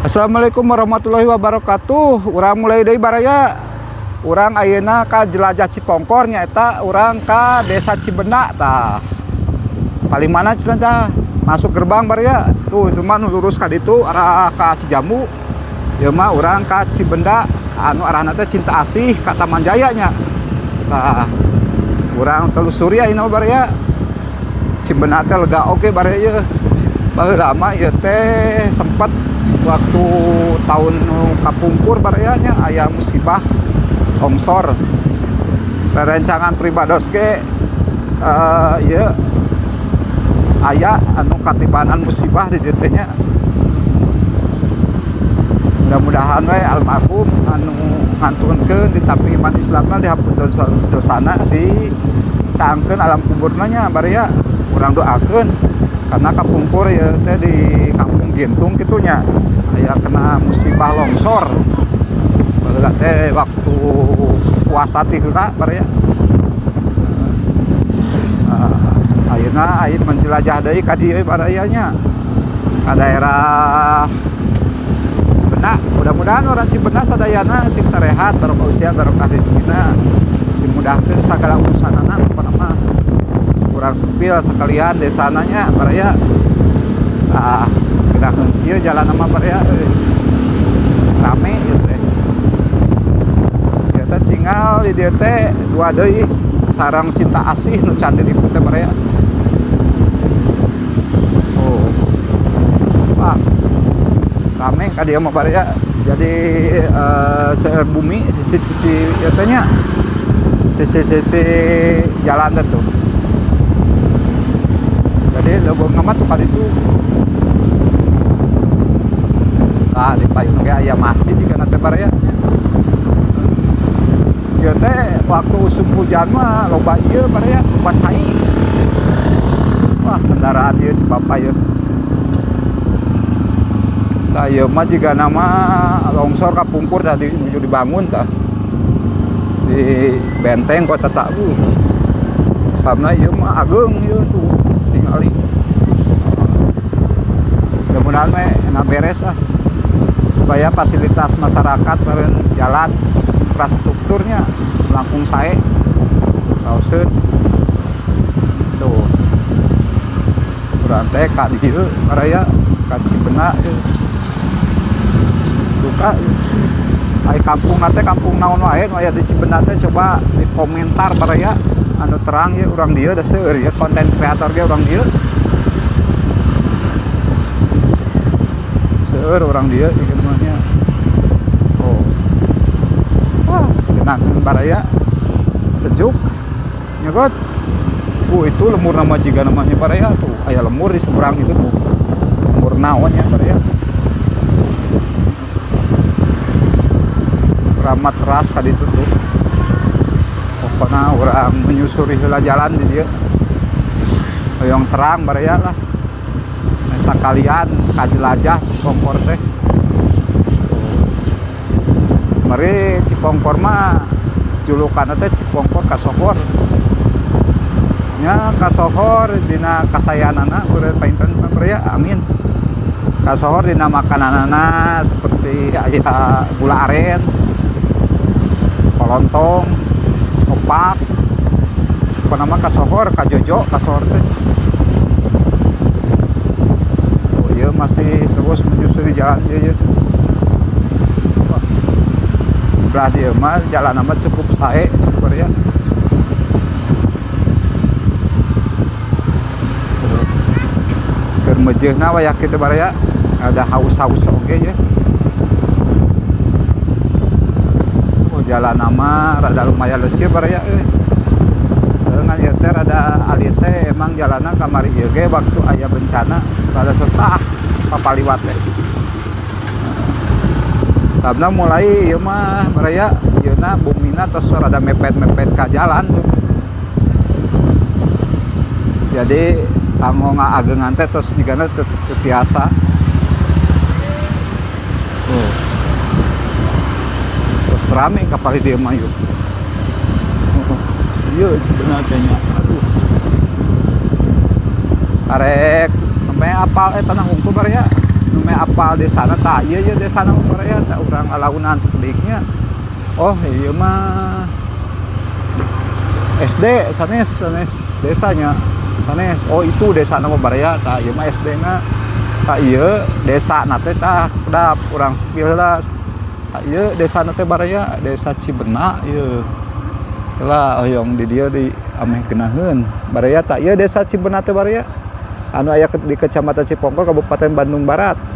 Assalamualaikum warahmatullahi wabarakatuh. Urang mulai deui baraya. Urang ayeuna ka jelajah Cipongkor nyaeta urang ka Desa Cibenda tah. Paling mana cenah tah? Masuk gerbang baraya. Tuh itu mah nu lurus ka ditu arah ka Cijambu. Ieu mah urang ka Cibenda anu arahna teh Cinta Asih ka Taman Jaya nya. Tah. Urang telusuri ayeuna mah baraya. Cibenda teh lega oge baraya ieu. Baheula mah ieu teh sempat waktu tahun kapungkur baraya nya aya musibah longsor. Rerencangan pribados ge ieu aya anu katibanan musibah di dieu teh nya. Mudah-mudahan we almarhum anu ngantunkeun ditampi iman Islamna dihapus dosana dicaangkeun alam kuburna nya baraya. Urang doakeun karena kapungkur ieu teh di kampung Gintung kitu nya aya kena musibah longsor. Baheula teh waktu puasa ti heula baraya. Ayeuna ayeuna menjelajah deui ka dieu baraya nya. Ka daerah Cibenda. Mudah-mudahan orang Cibenda sadayana cik sarehat, barokah usia, barokah rezekina, dimudahkeun sagala urusanana pokona mah. Kurang sepil sekalian desana nya baraya. Tah, geunahkeun kieu jalan mah baraya euy. Rame ieu teh. Ieu teh tinggal di dieu teh dua deui sarang Cinta Asih nu can diliput teh baraya. Oh. Wah. Rame ka dieu mah baraya. Jadi seueur bumi sisi-sisi ieu teh nya. Sisi-sisi jalan teh tuh. Jadi leuweung mah tuh kali itu. Tah di payun ge aya masjid di kana teh baraya. Ieu teh waktu usum hujan mah loba ieu baraya, loba cai. Wah, kendaraan ieu si bapak ieu. Tah ieu mah jigana mah longsor kapungkur tadi nuju dibangun tah. Di benteng kota tak. Samna ieu mah ageung ieu tuh tingali. Mudah-mudahan we enak beres ah. Supaya fasilitas masyarakat meureun jalan infrastrukturnya langkung sae. Raoseun. Tuh. Urang teh ka dieu baraya ka Cibenda ieu. Duka ai kampung teh kampung naon wae nu aya di Cibenda teh coba di komentar baraya anu terang ieu urang dieu da seueur ieu konten kreator ge urang dieu. Seueur urang dieu ieu mah nya. Oh. Wah, geunahkeun baraya. Sejuk. Nya god. Itu lemur nama jiga namanya baraya tuh. Aya lemur di seberang itu tuh. Lemur naon nya baraya. Ramat teras ka ditu tuh. Pokona urang menyusuri heula jalan di dieu. Hoyong terang baraya lah. Sakalian kajelajah Cipongkor teh. Mari Cipongkor mah julukanna teh Cipongkor Kasohor. Nya kasohor dina kasayanana urang painten baraya amin. Kasohor dina makananana seperti aya gula aren, kolontong, opak. Pokona mah kasohor kajojo kasohor teh. Oh ieu masih terus menyusuri jalan ieu ieu. Wah. Belah dieu mah jalan mah cukup sae baraya. Keur meujeuhna wayah kitu baraya ada haus-haus oge ye. Oh jalan mah rada lumayan lecir baraya euy. Ngan ieu teh rada alit teh emang jalanna kamari ieu ge waktu aya bencana rada sesah papaliwat teh. Sabna mulai ieu mah baraya ieuna bumina tos rada mepet-mepet ka jalan tuh. Jadi kanggo ngaageungan teh tos jigana teu tiasa. Tuh. Tos rame kapal dieu mah yeuh. Ieu sebenarnya nya. Aduh. Karek sampai apal tanah hungkul baraya. Nu meh apal desana tah, ieu ye desana mah, baraya. Tah, urang lalaunan sakedik nya. Oh, ieu mah SD sanes, sanes desanya, sanes. Oh, itu desa nama, baraya. Tah, ieu mah SD na. Tah, ieu desa na teh. Tah, kedap urang spill heula. Tah, ieu desa na teh, baraya, Desa Cibena ieu lah. Hoyong di dieu di ameh geunaheun, baraya. Tah, ieu Desa Cibena teh, baraya, anu aya di Kecamatan Cipongkor, Kabupaten Bandung Barat.